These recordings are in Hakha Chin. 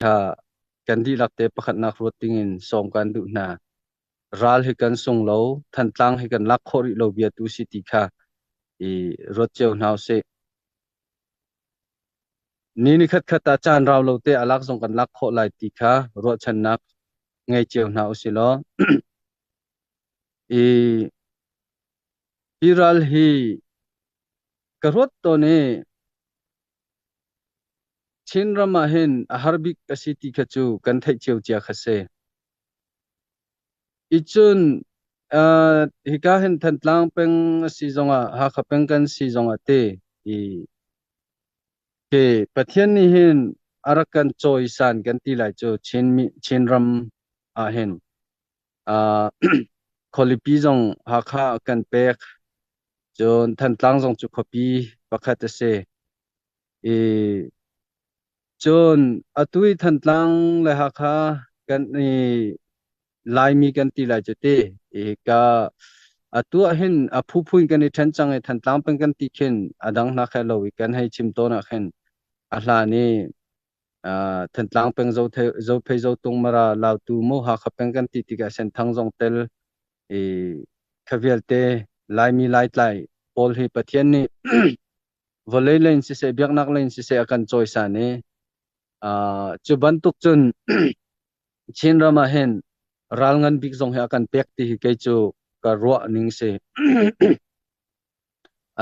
kha kan dihlak te pakhatnak ruat dingin sawm kan duh hna. Ral hi kan sung lo, Thantlang hi kan lak khawh rih lo bia tu si ti kha i ruat cio hna usih. Ni ni khat khat ah caan rau lo te a lak zong kan lak khawh lai ti kha ruahchannak ngei cio hna usih law i hi ral hi ka ruat tawn i Chinram ah hin a har bik a si ti kha cu kan theih cio cia kha si. Icun hika hin Thantlang peng a si zongah Hakha peng kan si zongah te i ke Pathian nih hin a rak kan cawisan kan ti lai cu Chinram ah hin khualipi zong Hakha kan pek. Cun Thantlang zong cu khuapi pakhat a si. I cun atu i Thantlang le Hakha kan i Laimi kan ti lai cu ti. I ka atu ah hin a phuphu in kan i ṭhen cang i Thantlang peng kan ti khin a dang hna khe lo i kan hei chim tawn ah khin a hlan i Thantlang peng Zophei Zotung Mara Lautu mu Hakha peng kan ti tikah Senthang zong tel i kha vialte Laimi Laitlai pawl hi Pathian nih vawlei lei in siseh biaknak lei in siseh a kan cawisan i cu bantuk cun Chinram ah hin ral ngan bik zong hi a kan pek ti hi kei cu ka ruah ning si.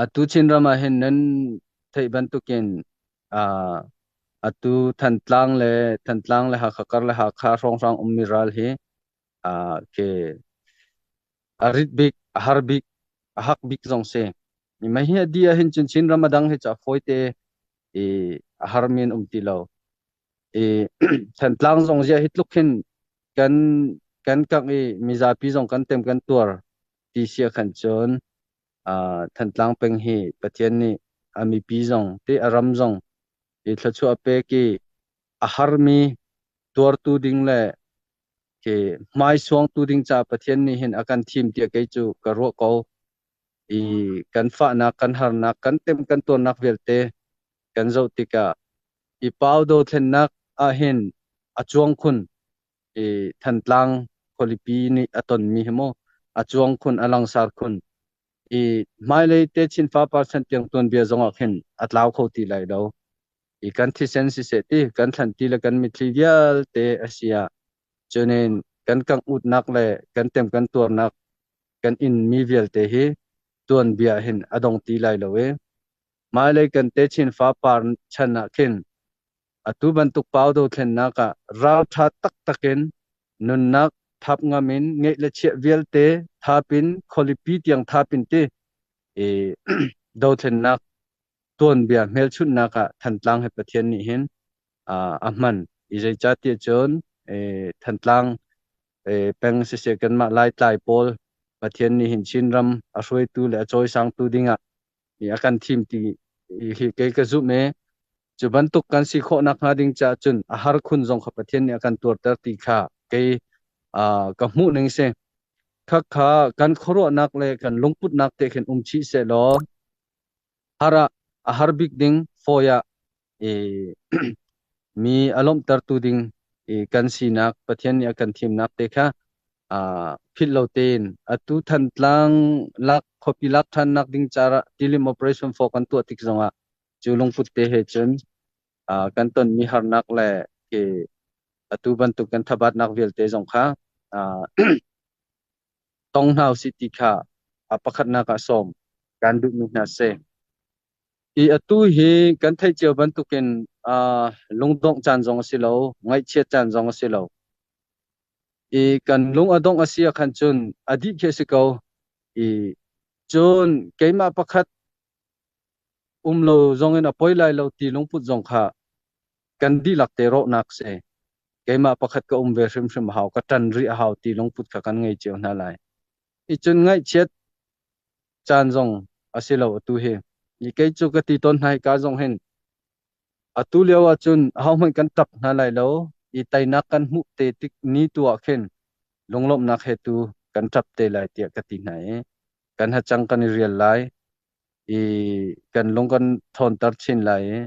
Atu Chinram ah hin nan theih bantukin atu Thantlang le Hakha kar le Hakha hrawnghrang ummi ral hi ke a rit bik, a har bik, a hak bik zong si. Mah hi a di ahhin cun Chinram a dang hi cu a fawite i a har mi an um ti lo. I Thantlang zong ziah hi tluk hin kan kan kangh i mizapi zong kan tem kan tuar ti si ahkhan cun Thantlang peng hi Pathian nih a mipi zong ti a ram zong i thluachuah pek i a harmi tuartu ding le khi hmaisuangtu ding ca Pathian nih hin a kan thim tiah kei cu ka ruah ko. I kan fahnak, kan harnak, kan tem kan tuarnak vialte kan zoh tikah i pau dothlennak ah hin a cuang khun i Thantlang khualipi nih a tonmi hi mu a cuang khun a langsar khun i hmailei te Chin fapar chan tiang tuanbia zongah khin a tlau kho ti lai lo. I kan thisen siseh ti kan thlanti le kan mitthli vialte a si ah cunin kan kangh utnak le kan tem kan tuarnak kan in mi vialte hi tuanbia hin a dong ti lai lo i hmailei kan techin fapar chan ah khin atu bantuk pau dothlennak ah ralṭha taktak in nunnak thap ngam in ngeih le chiah vialte thapin khualipi tiang thapin ti i dothlennak tuanbia hmelchunhnak ah Thantlang he Pathian nih hin a hman. I zeicahtiah cun Thantlang peng siseh kanmah Laitlai pawl Pathian nih hin Chinram a hruaitu le a cawisangtu dingah a kan thim ti hi kei ka zumh i cu bantuk kan si khawh nakhnga ding caah cun a har khun zong kha Pathian nih a kan tuarter ti kha kei ka hmuh ning si. Khakha kan khuaruahnak le kan lungputnak te khin um chih seh law har ah a har bik ding fawi ah i mi a lawmhtertu ding i kan sinak Pathian nih a kan thimnak te kha philh lo tein atu Thantlang lak khuapi lak ṭhannak ding cara tilim operation for kan tuah tik zongah cu lungput te he cun kan tonmi harnak le ke atu bantuk kan thabatnak vialte zong kha tong hna usih ti kha a pakhatnak ah sawm kan duhmi hna si. I atu hi kan theih cio bantukin lungdongh caan zong a si lo, ngaihchiat caan zong a si lo. I kan lung a dongh a si ahkhan cun a dih khi a si ko. I cun keimah pakhat um lo zongin a poi lai lo ti lungput zong kha kan dihlak te rawhnak si. Keimah pakhat ka um ve hrimhrim a hau, ka ṭan rih a hau ti lungput kha kan ngei cio hna lai. I cun ngaihchiat caan zong a si lo atu hi. I kei cu ka ti tawn hna hika zong hin atu lio ahcun ahohmanh kan ṭap hna lai lo i teinak kan hmuh te tik ni tu ah khin lunglawmhnak he tu kan ṭap te lai tiah ka ti hna i kan hacang kan i rial lai i kan lung kan ṭhawnter chin lai i.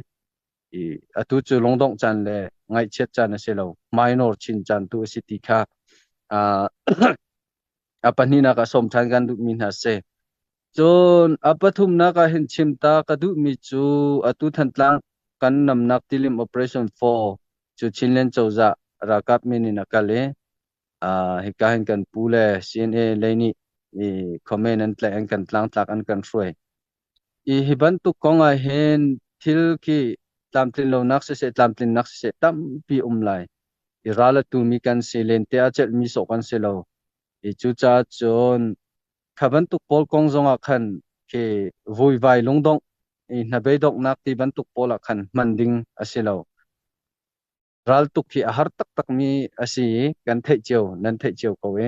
I atu cu lungdongh caan le ngaihchiat caan a si lo, minor chin caan tu a si ti kha a pahnihnak ah sawm ṭhan kan duhmi hna si. Cun a pathumnak ah hin chim ta ka duhmi cu atu Thantlang kan namnak tilim Operation 4 cu Chinland cozah ralkap min in a kal i hika hin kan pu le CNA lei nih i comment an tlaih, an kan tlangtlak, an kan hruai. I hi bantuk kong ah hin thil khi tlamtlin lonak siseh, tlamtlinnak siseh tampi um lai. I ral a tumi kan si, lente a celhmi sawh kan si lo. I cucaah cun kha bantuk pawl kong zongah khan khi vuivai lungdongh i hnabeidonghnak ti bantuk pawl ah khan hman ding a si lo. Raltuk hi a har taktakmi a si i kan theih cio, nan theih cio ko i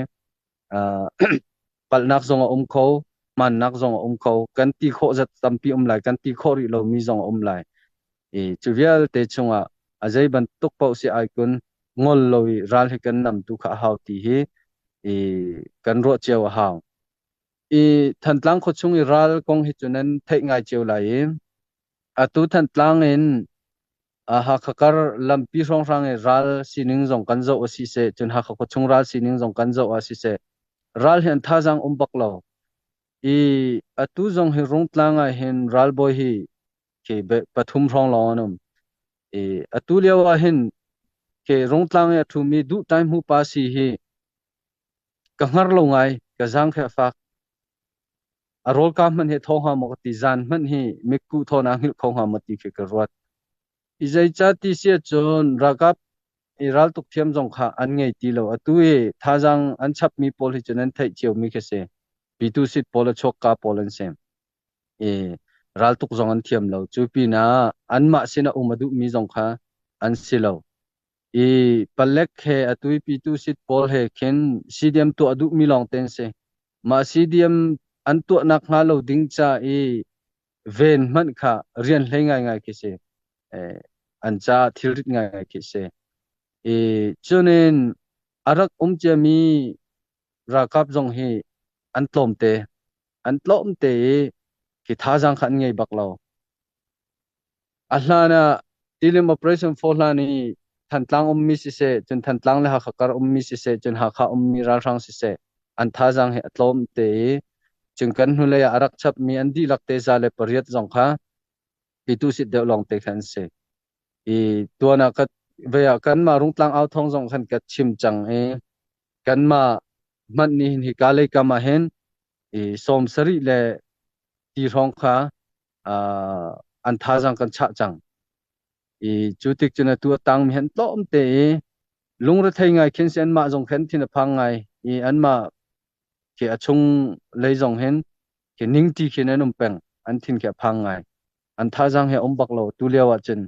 palhnak zong a um kho, hmannak zong a um kho, kan ti khawh zat tampi um lai, kan ti khawh rih lomi zong a um lai. I cu vialte chungah a zei bantuk paoh si ai kun ngol lo i ral hi kan nam tu kha a hau ti hi i kan ruah cio a hau. I Thantlang khuachung i ral kong hi cu nan theih ngai cio lai i atu Thantlang in Hakha kar lampi hrawnghrang i ral sining zong kan zoh a si seh, cun Hakha khuachung ral sining zong kan zoh ah siseh, ral hi an thazaang um bak lo. I atu zong hi Rungtlang ah hin ralbawi hi khi pathum hrawng lawng an um. I atu lio ah hin khi Rungtlang i a ṭhumi duh tai hmu pa si hi ka hngar lo ngai, ka zaang khi a fak. A rawlka hmanh hi thaw hnga maw ka ti, zan hmanh hi mikkuh thaw naa hngilh kho hnga maw ti khi ka ruat. I zeicah ti si ahcun ralkap i raltuk thiam zong kha an ngei ti lo. Atu i thazaang an chapmi pawl hi cu nan theih ciomi khi si. Pitu sit pawl a chuakka pawl an si. I raltuk zong an thiam lo. Cu pinah anmah sinah um a duhmi zong kha an si lo. I palek he atu i pitu sit pawl he khin CDM tuah duhmi lawng te an si. Mah CDM an tuahnak hnga lo ding ca i ven hmanh kha rian hlei ngaingai khi si. An caah thilrit ngaingai khi si. I cunin a rak um ciami ralkap zong hi an tlawmte. An tlawmte i khi thazaang kha an ngei bak lo. A hlan ah Tilim Operation 4 hlan i Thantlang ummi siseh, cun Thantlang le Hakha kar ummi siseh, cun Hakha ummi ralhrang siseh, an thazaang hi a tlawm te i cun kan hnulei ah a rak chapmi an dihlak te 108 zong kha pitu sit deuh lawng te kha an si. I tuan ah ka ve ah kanmah Rungtlang au thawng zong khan ka chim cang i kanmah hmanh nih hin hika lei kam ah hin i 70 le ti hrawng kha an thazaang kan chah cang. I cu tik cun atu a tangmi han tlawm te i lungrethei ngai khin si, anmah zong khin thin a phang ngai i anmah khi a chung lei zong hin khi ningti khin an um peng, an thin khi a phang ngai, an thazaang he um bak lo tu lio ah cun.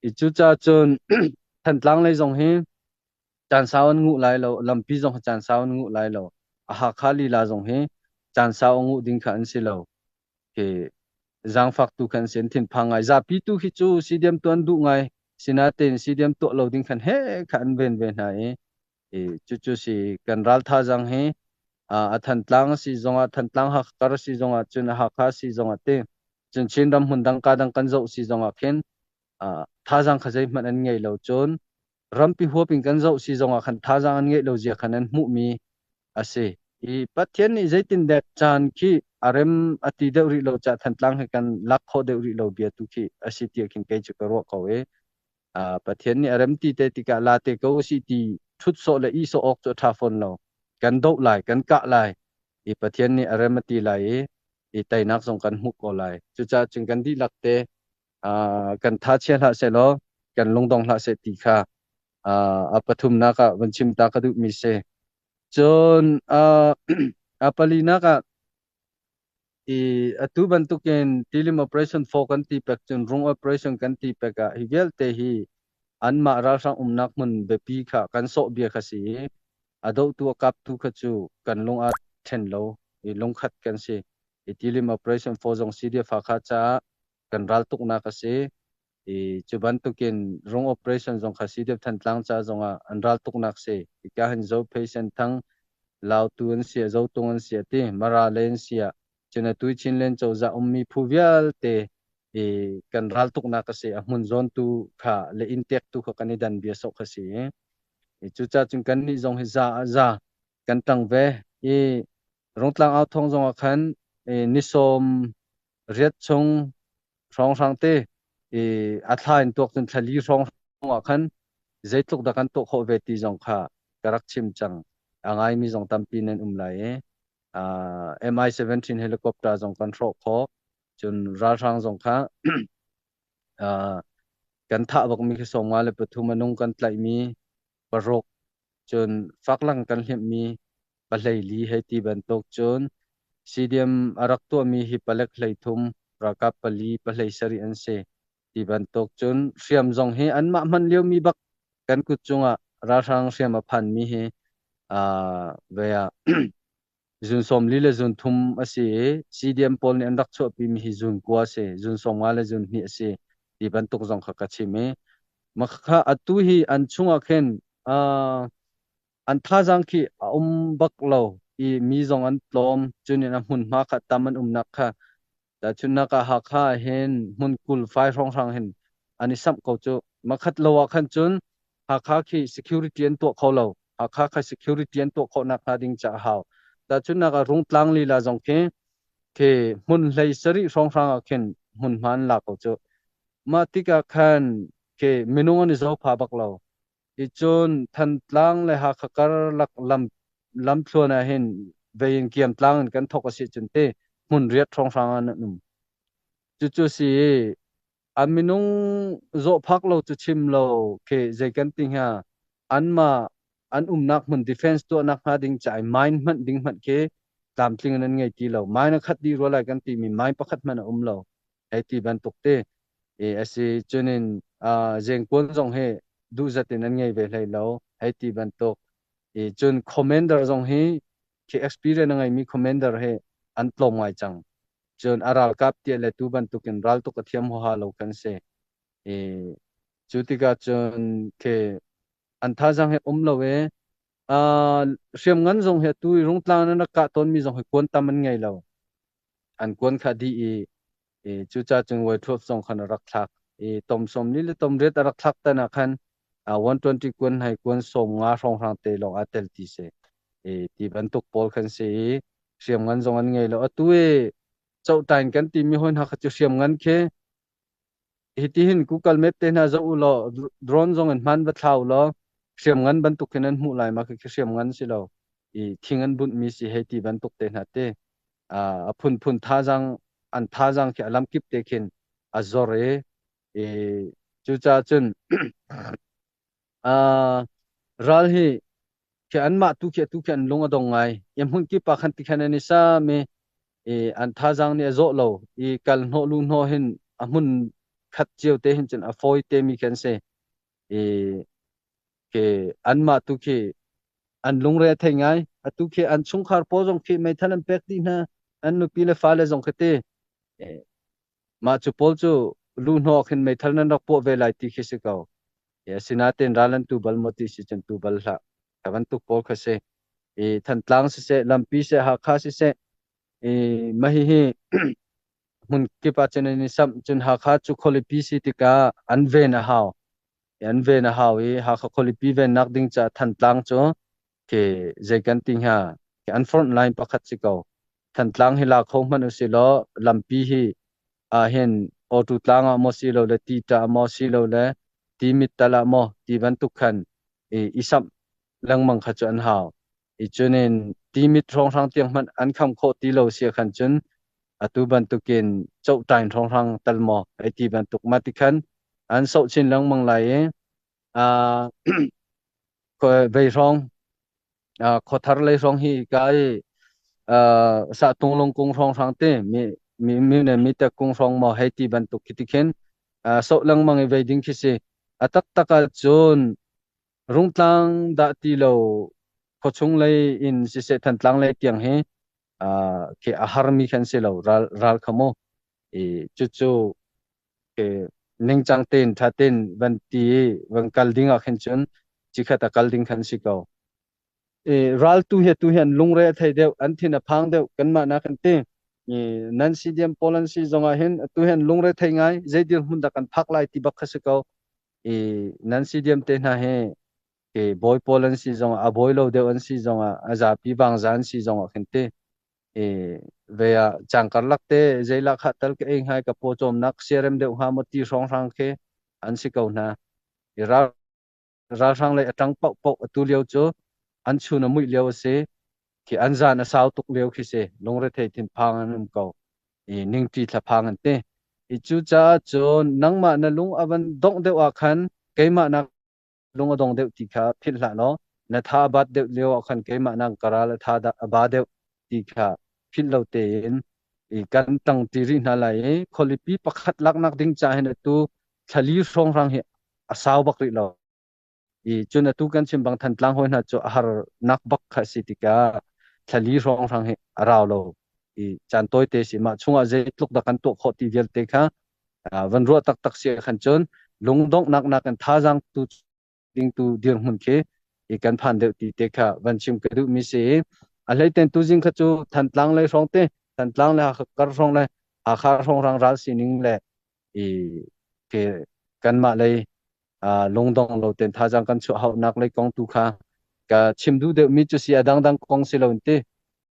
I cucaah cun Thantlang lei zong hi caan sau an nguh lai lo, lampi zong hi caan sau an nguh lai lo, a Hakha lila zong hi caan sau a nguh ding kha an si lo. Khi zaangfak tu khan sin thinphang ngai, zapi tu khi cu CDM tuan duh ngai sinatein CDM tuah lo ding khan he kha an ven ve hna i cucu si kan ral thazang hi a Thantlang si zongah, Thantlang Hakha si zongah, cun Hakha si zongah te, cun Chin ram hmun dang ka dang kan zoh si zongah khin thazang kha zeihmanh an ngei lo. Cun rampi huap in kan zoh si zongah khan thazang an ngeih lo zia khan an hmuhmi a si. I Pathian nih zeitindek caan khi a rem a ti deuh rih lo cah Thantlang hi kan lak khawh deuh rih lo bia tu khi a si tiah khin kei cu ka ruah ko i Pathian nih a rem ti te tikah la te ko si ti ṭhut sawh le i sawh awk cu a ṭha fawn lo. Kan doh lai, kan kah lai i Pathian nih a rem a ti lai i teinak zong kan hmuh ko lai. Cucaah cun kan dihlak te kan tha chia hlah seh law kan lungdong hlah seh ti kha a pathumnak ah van chim ta ka duhmi si. Cun a palinak ah i atu bantukin Tilim Operation 4 kan ti pek, cun Rung Operation kan ti pek ah hi vialte hi anmah ralhrang umnak hmun biapi kha kan sawh bia kha si i a dohtu a kaptu kha cu kan lung aa ṭhen lo i lungkhat kan si. I Tilim Operation 4 zong CDF Hakha caah kan raltuknak a si i cu bantukin Rung Operation zong kha CDF Thantlang ca zongah an raltuknak si. Hika hin Zophei, Senthang, Lautu an si, Zotung an si, ti Mara le an si ah cun atu Chinland cozah ummi phu vialte. I kan raltuknak a si. A hmun zawn tu kha le inn tek tu kha kan i dan bia sawh kha si i cucaah cun kan nih zong hi za ah za kan tang ve i Rungtlang au thawng zong ah khan ni 18 chung hrawnghrang te i a thla in tuak cun thla li hrawng ah khan zeitluk dah kan tuah khawh ve ti zong kha ka rak chim cang. A ngaimi zong tampi nan um lai i Mi-17 helicopter zong kan hrawh khawh. Cun ralhrang zong kha kan thah bakmi khi 53 minung kan tlaihmi 6, cun faklang kan hlimhmi 14 hei ti bantuk, cun CDM a rak tuahmi hi palek 33, ralkap 4, 17 an si ti bantuk. Cun hriam zong hi anmah hman liomi bak kan kut cungah ralhrang hriam a phanmi hi ve ah zun 40 le zun 3 a si i CDM pawl nih an rak chuahpimi hi zun 9 a si, zun 50 le zun 2 a si ti bantuk zong kha ka chim i makha atu hi an chungah khin an thazaang khi a um bak lo i mi zong an tlawm. Cun in a hmunhma kha tam an umnak kha tahchunhnak ah Hakha ah hin hmun 20 fai hrawnghrang hin an i samh ko cu. Makhat lo ah khan cun Hakha khi security an tuah kho lo. Hakha kha security an tuah khawh nak hnga ding ca a hau. Tahchunhnak ah Rungtlang lila zong khi khi hmun 17 hrawnghrang ah khin hmunhma an la ko cu. Mah tikah khan khi minung an i zohpha bak lo. Ticun Thantlang le Hakha karlak lam lamthluan ah hin vei in kiam tlang in kan thawk a si cun te hmun riat hrawnghrang ah nan um. Cucu si i a minung zawh phak lo cu chim lo khi zei kan ti hnga, anmah an umnak hmun defense tuahnak hnga ding ca i mine hmanh ding hmanh khi tlamtling in an ngei ti lo. Mine a khat dih rua lai kan timi mine pakhat hmanh a um lo. Hei ti bantuk te i a si. Cunin zengkuan zong hi duhzat in an ngei ve hlei lo hei ti bantuk i cun commander zong hi khi experience a ngeimi commander hi an tlawm ngai cang. Cun a ralkap tia le tu bantukin raltuk a thiam huaha lo kan si i cu tikah cun khi an thazaang hi um lo i hriamngan zong hi atu i Rungtlang in an rak kah tawnmi zong hi kuan tam an ngei lo. An kuan kha dih i cucaah cun Y12 zong khan a rak thlak i tom 40 le tom 8 a rak thlak tan ah khan 120 kuan hai kuan 50 hrawnghrang te lawng aa tel ti si i ti bantuk pawl khan si i hriamngan zong an ngei lo. Atu i cohtain kan timi hoi hna kha cu hriamngan khi hitihin Google Map te hna zoh u law, drone zong in hman va thla u law hriamngan bantuk khin an hmuh lai. Ma khi hriamngan si lo i thing an bunhmi si hei ti bantuk te hna te a phunphun thazaang an thazaang khi a lamkip te khin a zor i cucaah cun ral hi khi anmah tu khi atu khi an lung a dong ngai i hmun kip ah khan tikhan an i sam i an thazaang nih a zawh lo i kal hnawh lu hnawh hin a hmun khat cio te hin cun a fawi te mi khi an si i khi anmah tu khi an lungre a thei ngai. Atu khi an chungkhar pawl zong khi meithal an pek dih hna, an nupi le fale zong khi ti mah cu pawl cu lu hnawh khin meithal nan rak puah ve lai ti khi si ko. Asinain ral an tu bal maw ti si cun tu bal hlah. Kha bantuk pawl kha si. I Thantlang siseh, Lampi seh, Hakha siseh, i mah hihi hmun kip ah cun an i samh. Cun Hakha cu khualipi si tikah an ven a hau. An ven a hau i Hakha khualipi vennak ding caah Thantlang cu khi zei kan ti hnga, an front line pakhat si ko. Thantlang hi la kho hmanh usih law lampi hi ah hin auto tlang ah maw si lo le ti ṭah maw si lo le ti mit tal ah maw ti bantuk khan i samh lengmang kha cu an hau. I cunin ti mit hrawnghrang tiang hmanh an kham khawh ti lo sia khan cun atu bantukin cohtain hrawnghrang tal maw hei ti bantuk ma ti khan an soh chin lengmang lai i vei hrawng khuathar lei hrawng hi ka i sahtung lungkung hrawnghrang te mi mi mi ne mi te kung hrawng maw hei ti bantuk khi ti khin soh lengmang i vei ding khi si. A taktak ah cun Rungtlang dah ti lo khuachung lei in siseh Thantlang lei tiang hi khi a harmi khan si lo ral ral kha mu i cucu ke ningcang tein ṭha tein van ti i van kal ding ah khin cun cikhat a kal ding khan si ko. I ral tu hi tu hi an lungre a thei deuh, an thin a phang deuh kanmah na kan ti. Nan si diam pawl an si zong ah hin atu hin lungre thei ngai zei dirhmun dah kan phak lai ti bak kha si ko. I nan si diam te hna hi ke bawi pawl an si zong ah a bawi lo deuh an si zong ah a zapi vangza an si zong ah khin ti i ve ah cang karlak te zei la kha tal ka ei ngai ka paw cawmnak siarem deuh hnga maw ti hrawng hrang khi an si ko hna. I ral ralhrang lei a ṭang paohpaoh atu lio cu an chun a muih lio a si. Khi an zan a sau tuk lio khi si. Lungrethei thinphang an um ko. I ningṭi thlaphang an ti. I cucaah cun nangmah na lung a van dongh deuh ah khan keimah nak lung a dong deuh ti kha philh hlah law na tha a bat deuh lio ah khan keimah nak ka ral a tha dah a ba deuh ti kha philh lo tein i kan ṭang ṭi rih hna lai i khualipi pakhat laknak ding ca hin atu thlali hrawnghrang hi a sau bak rih lo. I cun atu kan chim bang Thantlang hawi hna cu a harnak bak kha a si tikah thlali hrawnghrang hi a rau lo. I caan tawite si mah chungah zeitluk dah kan tuah khawh ti vialte kha van ruah taktak si khan cun lungdonghnak nakin thazaang tu ding tu dirhmun khi i kan phan deuh ti te kha van chim ka duh mi si. A hleiten tuzing kha cu Thantlang lei hrawng te Thantlang le Hakha kar hrawng le Hakha hrawng rang ral sining le i ke kanmah lei lungdong lo ten thazaang kan chuah haunak lei kong tu kha ka chim duh deuh mi cu si, a dangdang kong si lo in ti.